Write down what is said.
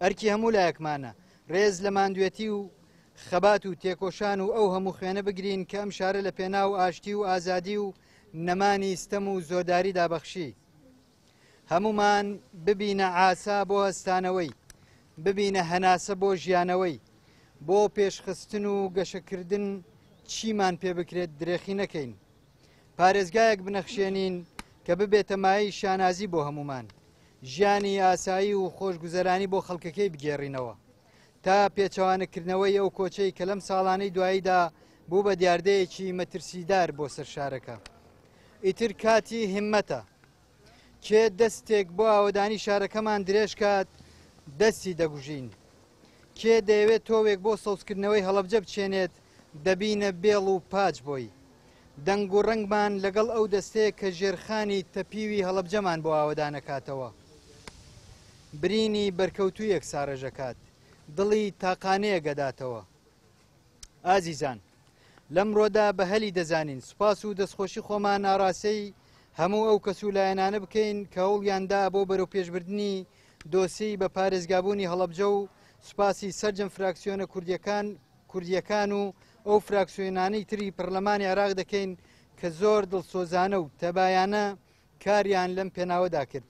ئەرکی هەموو لایەکمانە ڕێز لە ماندوێتی و خەبات و تێکۆشان و ئەو هەموو خوێنە بگرین کە ئەم شارە لە پێناو ئاشتی و ئازادی و نەمانی ستەم و زۆرداریدا بەخشی. هەموومان ببینە عاسا بۆ هەستانەوەی، ببینە هەناسە بۆ ژیانەوەی، بۆ پێشخستن و گەشەکردن چیمان پێ بکرێت درێخی نەکەین. پارێزگایەک بنەخشێنین کە ببێتە مایەی شانازی بۆ هەموومان، ژیانی ئاسایی و خۆشگوزەرانی بۆ خەڵکەکەی بگێڕینەوە. تا پێچەوانەکردنەوەی ئەو کۆچەی کە لەم ساڵانەی دواییدا بوو بە دیاردەیەکی مەترسیدار بۆ سەر شارەکە. ئیتر کاتی هیممەتە. کێ دەستێک بۆ ئاوەدانی شارەکەمان درێژ کات دەستی دەگوژین. کێ دەیەوێت تۆوێک بۆ سەوزکردنەوەی هەڵەبجە بچێنێت دەبینە بێڵ و پاچ بۆی. دەنگ و ڕەنگمان لەگەڵ ئەو دەستەیە کە ژێرخانی تەپیوی هەڵەبجەمان بۆ ئاوەدانەکاتەوە. برینی بەرکەوتوویەک ساڕێژەکات. دڵی تاقانەیەک ئەداتەوە. ئازیزان لەمڕۆدا بە هەلی دەزانین سوپاس و دەستخۆشی خۆمان ئاڕاستەی هەموو ئەو کەس و لایەنانە بکەین کە هەوڵیاندا بۆ بەرەوپێشبردنی دۆسیەی بە پارێزگابوونی هەڵەبجە و سوپاسی سەرجەم فراکسیۆنە کوردیەکان کوردیەکان و ئەو فراکسیۆنانەی تری پەرلەمانی عێراق دەکەین کە زۆر دڵسۆزانە و تەبایانە کاریان لەم پێناوەدا کرد.